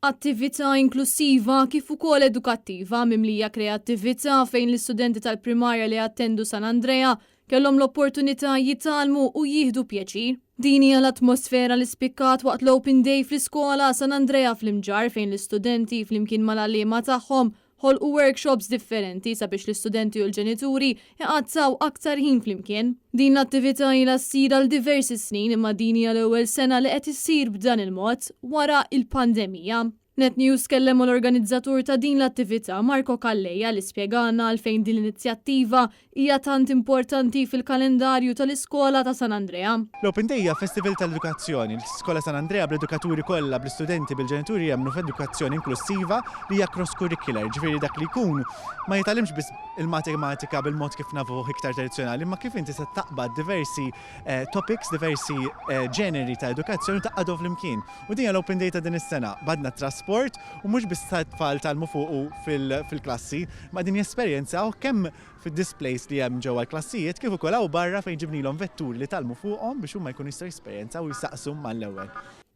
Attività inklussiva kif ukoll edukattiva mimlija kreattività fejn l-istudenti tal-primarja li jattendu San Andrea kellhom l-opportunità jitgħallmu u jieħdu pjaċir. Din hija l-atmosfera li spikkat waqt l-Open Day fl-iskola San Andrea fl-Imġarr fejn l-istudenti flimkien mal-għalliema tagħhom ħolqu workshops differenti sabiex l-istudenti u l-ġenituri jqattgħu aktar ħin flimkien. Din l-attività ilha ssir għal diversi snin imma din hija l-ewwel sena li qed issir b'dan il-mod wara l-pandemija. Net News tkellem mal-organizzatur ta' din l-attività Marco Calleja li spjegalna għalfejn din l-inizjattiva hija tant importanti fil-kalendarju tal-iskola ta' San Andrea. L-Open Day hija festival tal-edukazzjoni. L-Iskola San Andrea bl-edukaturi kollha, bl-istudenti, bil-ġenituri jemmnu f'edukazzjoni inklussiva li hija cross-curricular, ġifieri dak li jkun ma jitgħallimx biss il-matematika bil-mod kif nafuh iktar tradizzjonali, imma kif inti se taqbad diversi topics, diversi ġeneri ta' edukazzjoni u tgħaqqadhom flimkien. U din hija l-Open Day ta' din is-sena. Qbadna t-trasport u mhux biss t-tfal tgħallmu fuqu fil-klassi, imma qegħdin jesperjenzaw kemm fid-displays li hemm ġewwa l-klassijiet kif ukoll hawn barra fejn ġibnilhom vetturi li tgħallmu fuqhom biex huma jkunu jistgħu jesperjenzaw u jsaqsu mal-ewwel.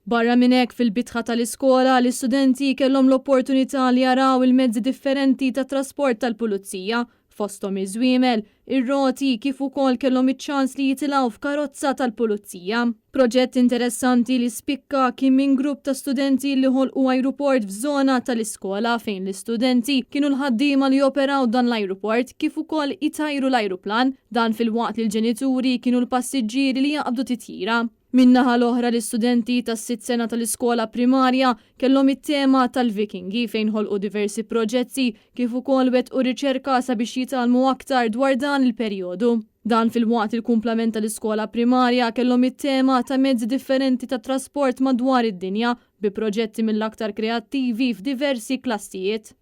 Barra minn hekk fil-bitħa tal-iskola l-istudenti kellhom l-opportunità li jaraw il-mezzi differenti ta' trasport tal-pulizija fosthom iż-żwiemel, ir-roti kif ukoll kellhom iċ-ċans li jitilgħu f'karozza tal-pulizija. Proġett interessanti li spikka kien minn grupp ta' studenti li ħolqu ajruport f'żona tal-iskola fejn l-istudenti kienu l-ħaddiema li joperaw dan l-ajruport kif ukoll itajru l-ajruplan, dan filwaqt li l-ġenituri kienu l-passiġġieri li jaqbdu titjira. Min-naħa l-oħra l-istudenti tas-sitt sena tal-iskola primarja kellhom it-tema tal-Vikingi fejn ħolqu diversi proġetti kif ukoll wettqu riċerka sabiex jitgħallmu aktar dwar dan il-perjodu. Dan filwaqt li l-kumplament tal-iskola primarja kellhom it-tema ta' mezzi differenti ta' trasport madwar id-dinja bi proġetti mill-aktar kreattivi f'diversi klassijiet.